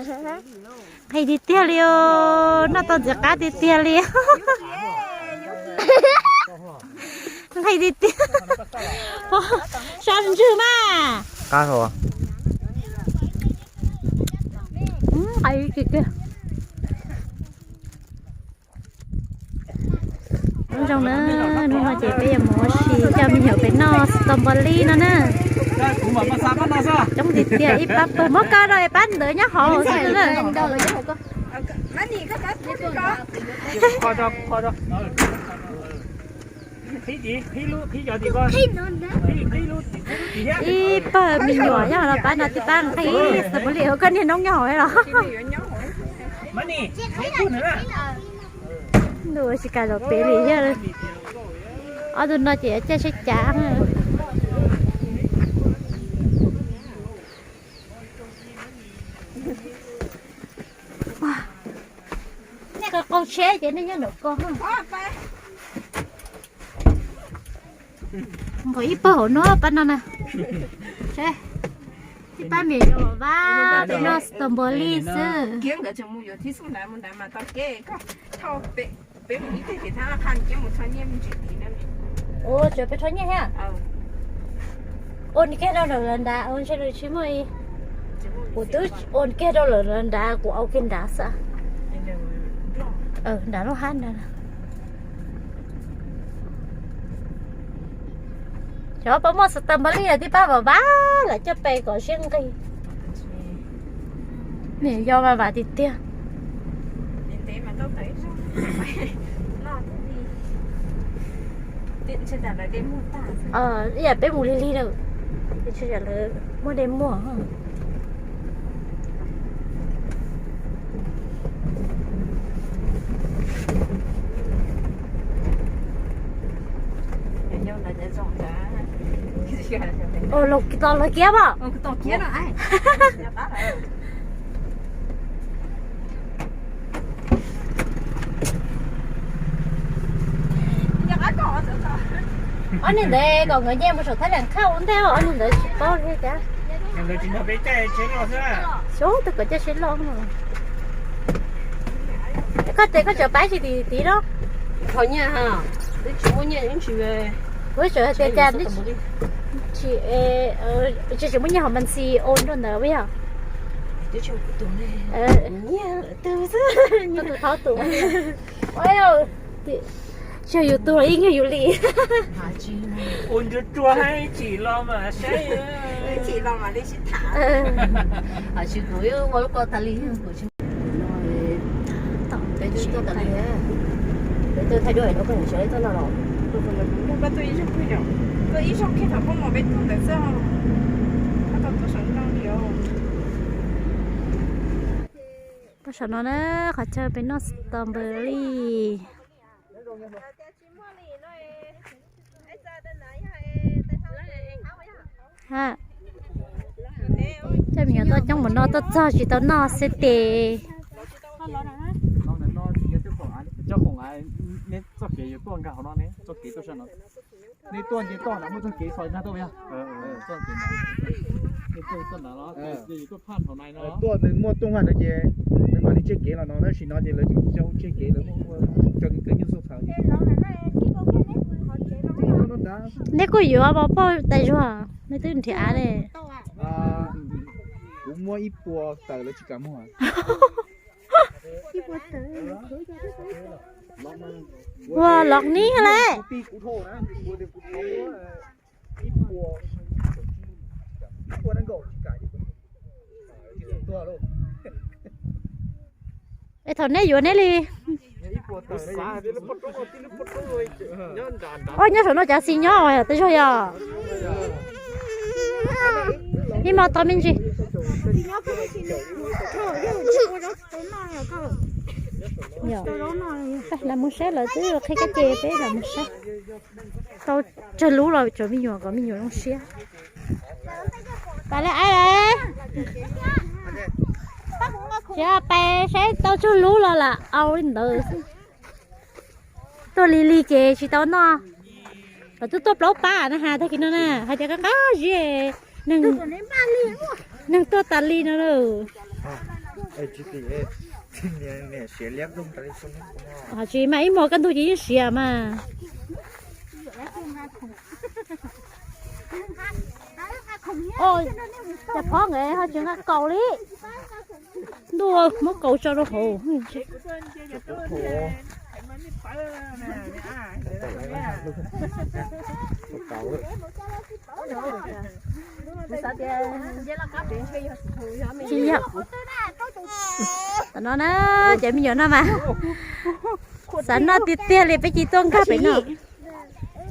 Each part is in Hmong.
Nqhis tiag tiag li os, noj tau ntxiv qab tiag tiag li. Nqhis tiag tiag. Sab ntswg mas. Qab hov. Nqhis tiag tiag. Zoo na, hnub no ces peb yuav mus ua si coj me nyuam pem noj strawberry no na. Coob tiag tiag, ib pab pawg, muab ko rau pab ntawd nyob hauv xwb na. Ib pawg me nyuam nyob hauv no, pab no tib pab nqhis strawberry, koj niag noob nyob hauv los. Nws ua tsis kam los pem li yog. Ob tug no ces caij sab cav. Nej qau tsheb ces nej nyob nraum ko. Nqhis ib pawg hauv no, pab no na. Ib pab me nyuam Vab pem noj strawberry xwb. Ua tsuav peb rho nyiaj thiab. Ua kiag rau lawm lawv nrad, ua ntshe lawv tsis muaj. Kuv twb ua kiag rau lawm lawv nrad, kuv ua kiag nrad xwb. Nrad lub hab nrad. Xyov puas muaj strawberry tib pab vam vam lam coj pe kom siab nqig. Niam yau mas vam tiag tiag. Ib yam peb mus lig lig lawm, ntshe lawv muaj dej muag. Los kiag pom. Ob niag ntawd kom nkawd nce mus saum thaj leem khaj ua ntej, ob niag ntawd tsis paub li cas. Xyov twb kom coj sib loj. Koj tes koj tseem pab tsis tim tid los? Thaum nyiaj ha, twb tsis muaj nyiaj ib ntsis. Kuv tseem hais tias cas tsis, tsis muaj nyiaj hauv mas ntxi ua rau ntawd yog. Tus thov tus. Tsis yog yus tus los yeej yog yus li. Ua nruag ruag ib chim los mas saib. Ib chim los mam li sib tham. Tsis kuv ua lub ko tas li kuv tsis. Peb tuaj thaij duab no koj nim sawv tuaj no los. Koj tuaj ib zaug kiag, tuaj ib zaug kiag thaum koj mus peb tuaj ntawd xwb. Koj tau tuaj saum no li os. Tuaj saum no na, qhov chaw peb noj strawberry. Coj me nyuam tuaj coob mus no tuaj txog tsis tau noj xwb tes. Txoj kev yuav tuaj nkag hauv no ne, txoj kev tuaj sab no. Nej tuaj nce toj na, muaj txoj kev txog na tuaj yog. Txoj kev na, nej tuaj txoj na los, yog yus tuaj phaj hauv na no. Tuaj nws muaj tuaj hauv no ces nws mam li tseg kev los no, tab sis no ces lawv tsis tseg kev, lawv muaj ua tso kev kawg nyooj xub thav. Nej kuj yuav poj tais zuag, nej twb nrhiav av ne. Kuv muab ib puas tawm lawv tsis kam muag. Ua los nib le. Es thaum nej yuav neb li. Oj, nyob saum no cav xis nyob os, tej zaug yog. Ib hmo tau me ntsis. Lam mus saib, lawv twb qhib kab ces peb lam mus saib. Tau tsawg lub los tso me nyuam kom me nyuam zoo siab. Pais le, tsis pais saib tau tsawg lub los lam au li ntawd xwb. Tuaj lig lig ces tsis tau noj. Lawv twb tuaj plaub pab na has tag kis no na, hais tias qab qab zib, neeg tuaj tas li no lawm. Tsis mas ib hmos kaj ntug ces yeej siav mas. Cas phob nkawd ho tsis nqa kaus li. Ntuj, muab kaus tso rau hauv. Tsis yog. Tam no na, cov me nyuam no mas xav noj tiag tiag li, peb cia tuaj nkag pem no.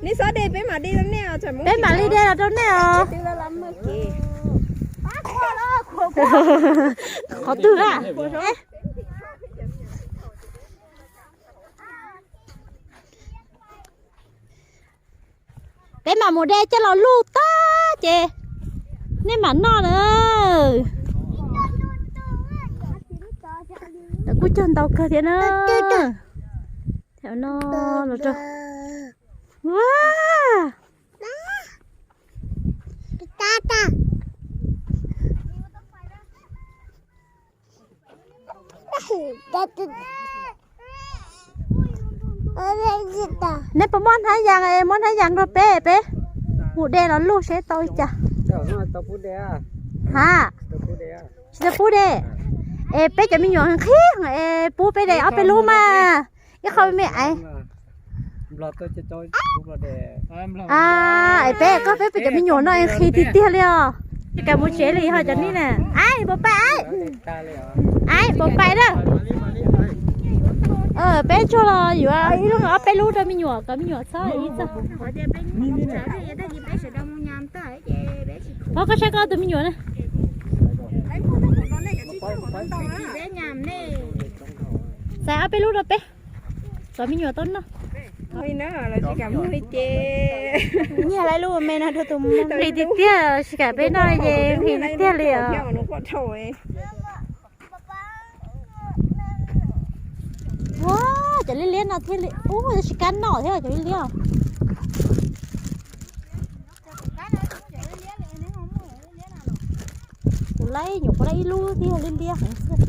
Peb mam li de los rau nej os. Qhov twg a? Peb mam mus de coj los luj tag ces nej mam noj na. Lawv kuj cog ntau kawg thiab na. Thaum no los rau, neb puas muaj hnab yas es muab hnab yas rau peb, peb mus de los luj seb tau li cas. Ha, tsis tau pub de. Es peb cov me nyuam nqhis es pub peb de ob peb lub mas. Ib qho me me aiv. Es peb koj peb peb cov me nyuam no nqhis tiag tiag li os. Tsis kam mus tsev li ho cov nej na. Aiv, puas pais aiv? Aiv, puas pais na? Peb tsuag los yuav ib lub ob peb lub rau me nyuam kom me nyuam txhob ib txog. Pov koj saib koj tus me nyuam na. Xaiv ob peb lub rau peb kom me nyuam tau noj. Nyiag lawv lub me no rau tus nqhis tiag tiag, tsis kam peb noj ces nqhis tiag tiag li os. Ua, cov liab liab no thiaj li, ua, tsis kam noj thiab cov liab liab. Kuv laib nyuam qhuav laib ib lub thiab, liab liab heev xwb.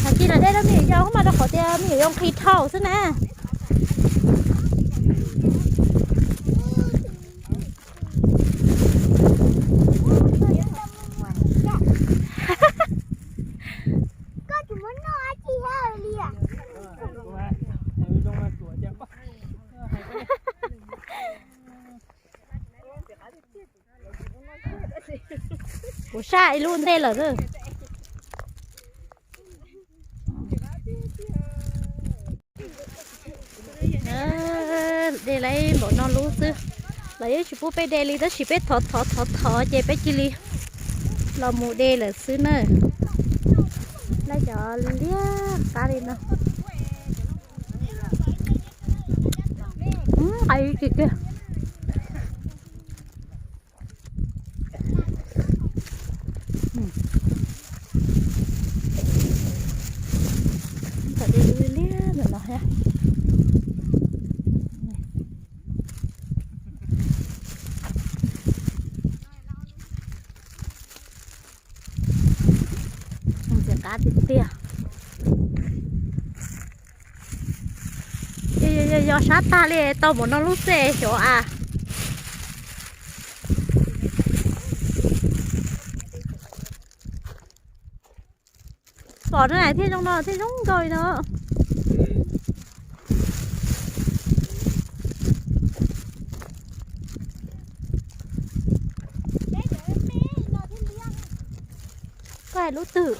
Hais tias lawv de rau me nyuam yau mas rau qhov tias me nyuam yau nqhis dhau xwb na. Kuv saj ib lub ntej lawm. De lawm npaum no lub xwb. Lawv yeej tsis pub peb de li tab sis peb thov thov thov thov ces peb cia li los mus de lawm xwb na. Lawv cov liab qab li no. Nqaij ib tsis tiag. Txawm de liab liab ntawm no thiab. Ntxim qab tiag tiag. Yog sab tag li tau npaum no lub xwb xyov a. Pom no thiaj zoo no thiaj zoo nkauj li no. Koj hais lub twg?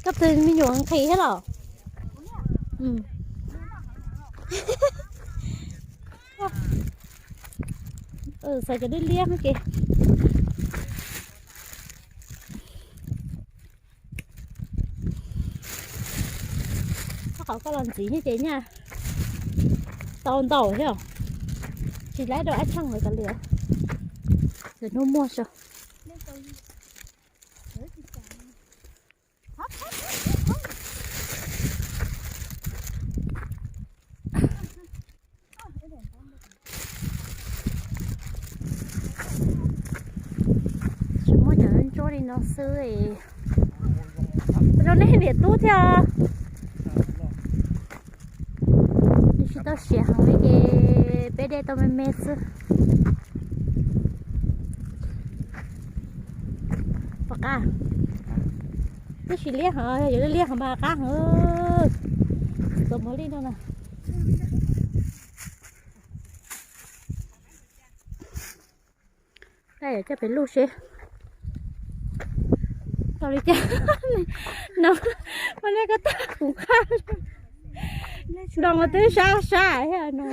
Koj tus me nyuam nqhis thiab los? Xav cov liab liab ces. Koj qhov koj los ntxiv thiab ces nyaj tau ntau thiab. Tsis laib rau ab tsheej lawm kav liam. Lwm hnub muaj saib. Tsis muaj cov ntsuab li no xwb. Rau nej niam tub thiab. Nws tsis tau siav heev li ces peb de tau me me xwb. Pom qab. Twb tsis liab heev, yog yuav liab heev mas qab heev. Txuas mus li no na. Coj pem luj seb tau li cas. No, ua li koj tag kuv qab. Nroo twb sab sab thiab no.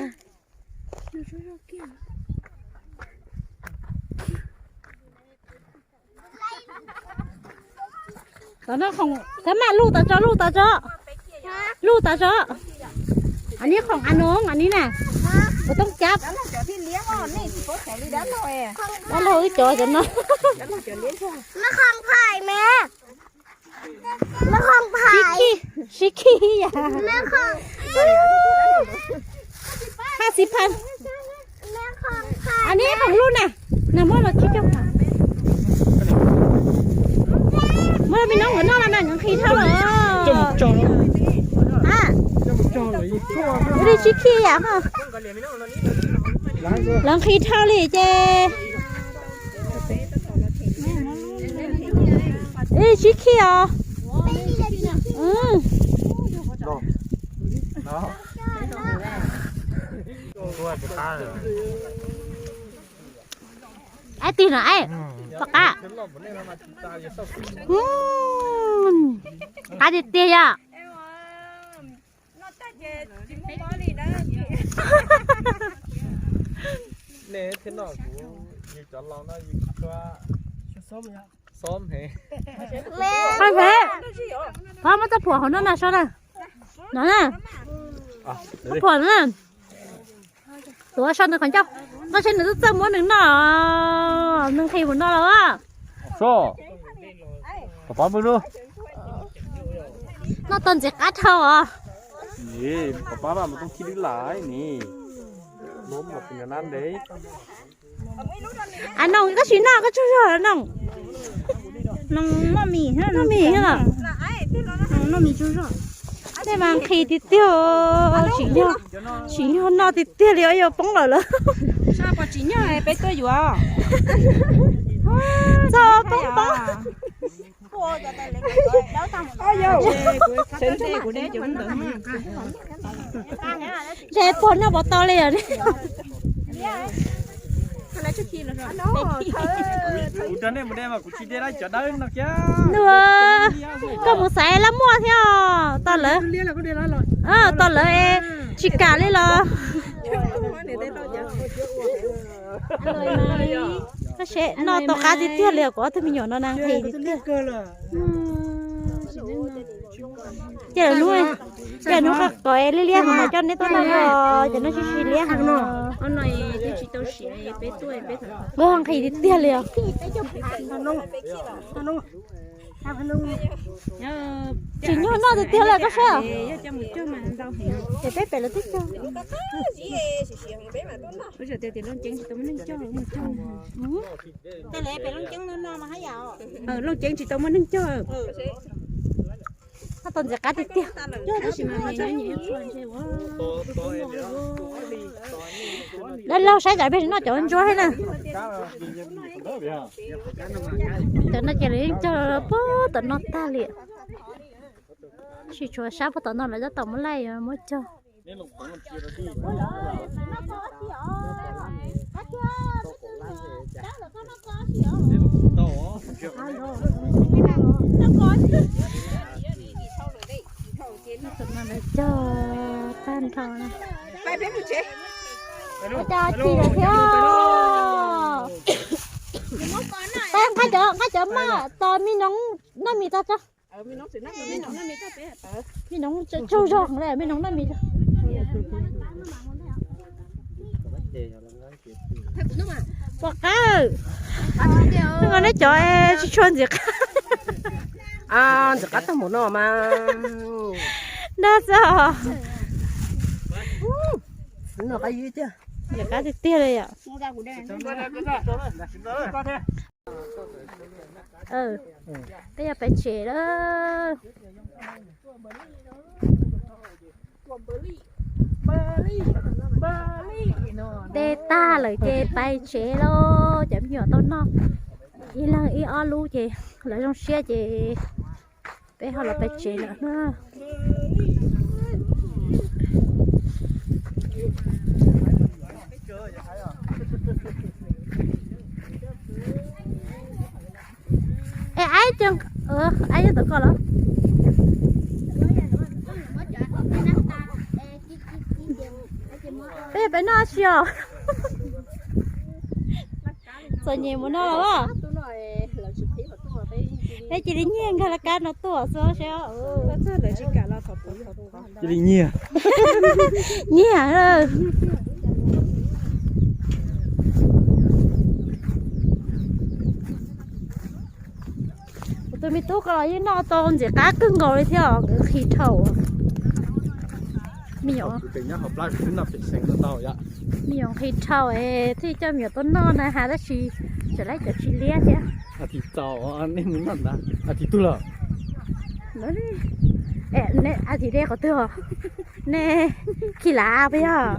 Tov no khoom, thab maj luj tas tso, luj tas tso. Luj tas tso. Ani khoom a noog ani na. Kuv tooj cab. Dab laug wb cov cov no. Sib khi, sib khi yam. Haj xi pha. Ani khoom luj na. Nag muab los tsib caug. Muab rau me noob nkawd noj los mas nkawd nqhis dhau lawm. Wb li sib khi yam. Lawv nqhis dhau li ces. Wb li sib khi os. Aib tig no aib, pom qab. Qab tiag tiag yom. Pab muab txoj phuam hauv no na so na. No na. Txoj phuam na. Tuav so nws qhov ncauj, koj saib nws twb txawj muab nws noj, nws nqhis mus no los. Noj tau ntxiv qab dhau os. A noog, koj sim noj koj tsaug zog noog. Noog noj mis, noj mis, noj mis tsaug zog. Tej mas nqhis tiag tiag, tsim nyog, tsim nyog noj tiag tiag li, yuav poob lawm lawm. Tsis nyog peb tuaj yuav. Txog poob poob. Ntshe puag noj puas tau li os. Nws, koj mus xaiv lab muaj thiab os, tau lawv, tau lawv tsis kam li los. Koj saib noj tau qab tiag tiag li os, kuv ob tug me nyuam no na nqhis tiag tiag. Ces lawv hnub, ces hnub qab kom liab liab heev mas coj neb tuaj noj os, ces hnub tsis tsis liab heev no. Nqhis tiag tiag li os. Tsim nyog noj tiag tiag li koj saib. Ces peb pem lawv twb cog. Looj ceeb tsis tau muaj neeg cog. Noj tau ntxiv qab tiag tiag. Dab laug saib tsam peb noj cov ntsuab thiab na. Cov no ces lawv yeej cog puag tom no tag li. Tsis tshuav sab puag tom no lawv tab tom muab laij muab cog. Tom no lawv cog tag nrho na. Ua cas chim lawm thiab. Nqa cov, nqa cov maj tos me noov noj mis tso tso. Me noov tsaug zog heev li, me noov noj mis. Pom qab, neb noj cov tsis tshua ntxim qab. Ntxim qab tag npaum no mas. Dag xwb. Ntxim qab tiag tiag li yom. Peb yuav pais tsev lawm. Dej tag lawm ces pais tsev lauj. Cov me nyuam tau noj ib leeg ib ob lub ces lawv zoo siab ces peb ho los pais tsev lawm na. Es aib, aib nyob tom ko los? Peb yuav pais noj tsi os? Txom nyem mus noj los as? Peb cia li nyiag nkag laj kab no tuaj xwb seb. Cia li nyiag. Nyiag. Kuv tus me tub ko los yeej noj tau ntxim qab kawg nkaus li thiab, nkawd qhis dhau. Me nyuam qhis dhau es thiaj coj me nyuam tuaj noj na has, tab sis tseem laib cov tsis liab thiab. As thiv txaus, nej mus noj ntawd as thiv twg lawm? As thiv dej qhov twg os? Nej khi lav puas yog?